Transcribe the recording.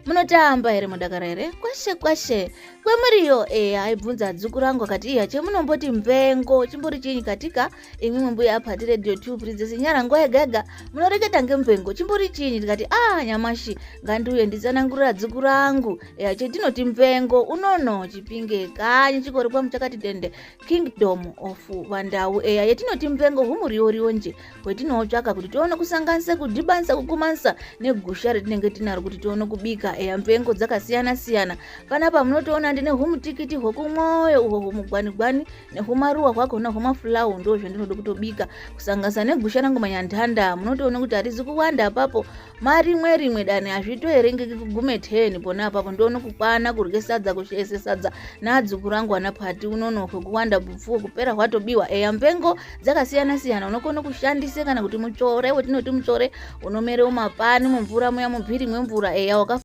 Munotamba here mudakara here? Kwashe kwashe. Kwemuriyo eya aibvunza dzuku rangu akati iya chemunomboti mvengo chimbori chinyi katika imwimwe mbuya apati radio 2 princess nyara nguva yega yega munoreketa ngemvengo chimbori chinyi ndikati ah nyamashi ngandiuye nditsanangurira dzuku rangu eya chetinoti mvengo unono chipinge kanyi chikori kwamuchakati tende kingdom of vandau eya yetinoti mvengo humurioriwo nje hwetinotsvaka kuti tione kusanganisa kudhibanisa kukumanisa negusha retinenge tinaro kuti tione kubika eya mvengo dzakasiyana siyana panapa munotoona ndine humutikiti hwekumwoyo uhwo humugwanigwani nehumaruwa hwakona hwemafulawu ndo zvandinoda kutobika kusanganisa negusha rangu manyandanda munotoona kuti harizi kuwanda apapo marimwe rimwe dani hazvitoerengeki kugume 10 pona apapo ndoona kukwana kurye sadza kushese sadza naadzukuru angu ana pati unono hwekuwanda bupfuwo kupera hwatobiwa eya mvengo dzakasiyana siyana unokona kushandise kana kuti mutsvore wetinoti mutsvore unomere mumapani mumvura muya mumhiri mwemvura eya waka